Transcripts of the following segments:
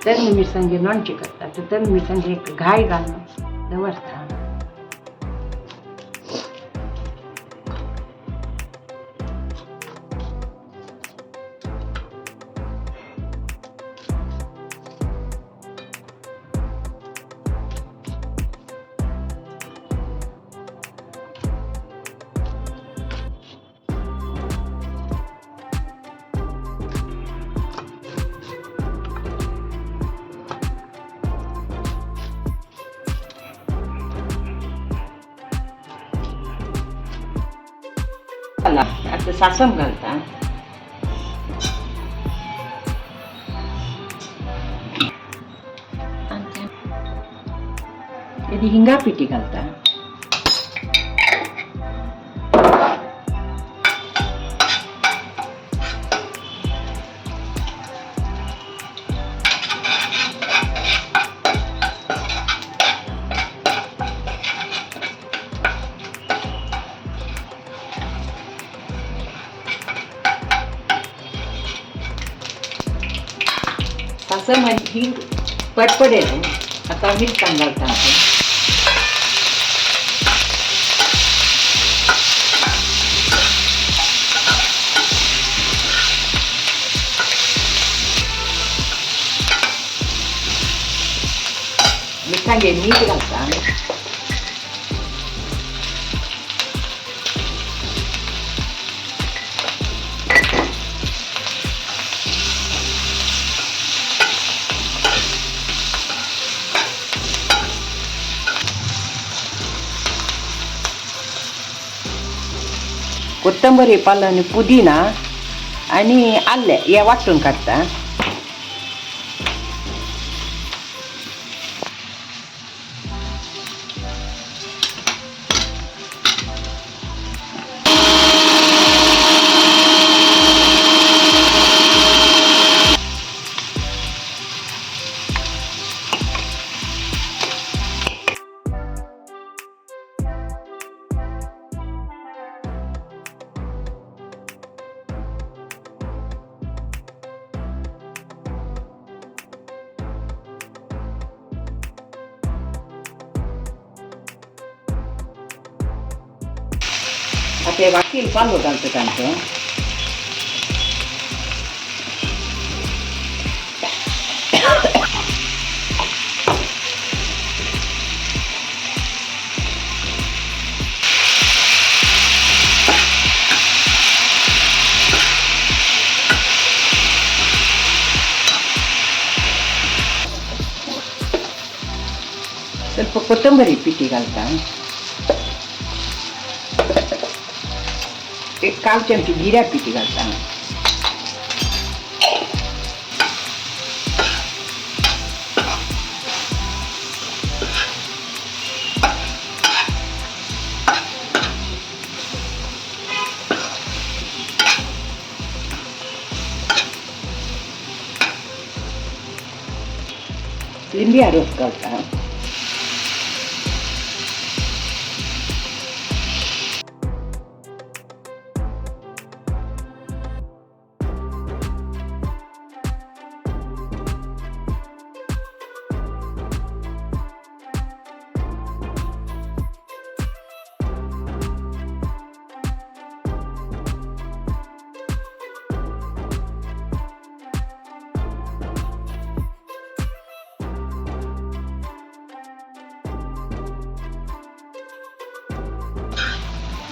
तरण मिरसांगे लोणचें करता. तर तरण मिरसांगे एक घाय घालून दवरता. आता सासम घालता. यदि हिंगा पिठी घालता. सासम आणि हिंग पडपडेल. आता मिरसांग घालता आपण. मिरसांगे मीठ घालता. कोथिंबीर पालो आणि पुदिना आणि आले या वाटून काढता. आता वाटील पालो घालतो तांचो. ಸ್ವಲ್ಪ ಕೊತ್ತಂಬರಿ पिठी घालता. एक काव चमची जिरा पिठी घालता. लिंबिया रोस घालता.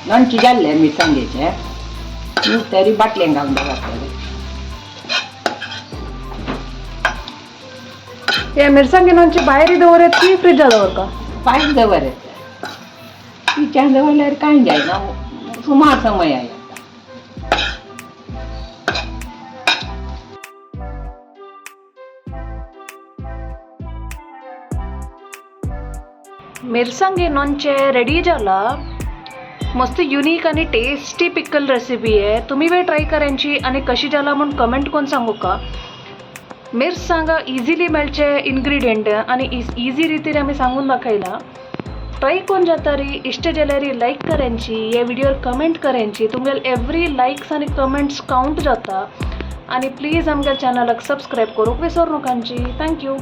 लोणचें जाल्लें मिरसांगेचें मी तरी बाटलेन घालून दवरतलें. हे मिरसांगे लोणचें भायर दवरत की फ्रिजा दवरता? भायर दवरत. फ्रिजान दवरल्यार कांय जायना, सुमार समय येता. मिरसांगे लोणचें रेडी जाला. मस्त युनिक आणि टेस्टी पिकल रेसिपी आहे. तुम्ही वे ट्राय करायची आणि कशी जाला म्हणून कमेंट करून सांगू का. मिरसांगा इझिली मेळचे इन्ग्रेडियंट आणि इझी रितीन आमी सांगून दाखयला. ट्राय करून जातारी इश्ट जाल्यार लायक करायची, या व्हिडिओवर कमेंट करायची. तुमगेले एवरी लायक्स आणि कमेंट्स काउंट जाता. आनी प्लीज आमगे चॅनलाक सबस्क्रायब करूंक विसरू नकांची. Thank you.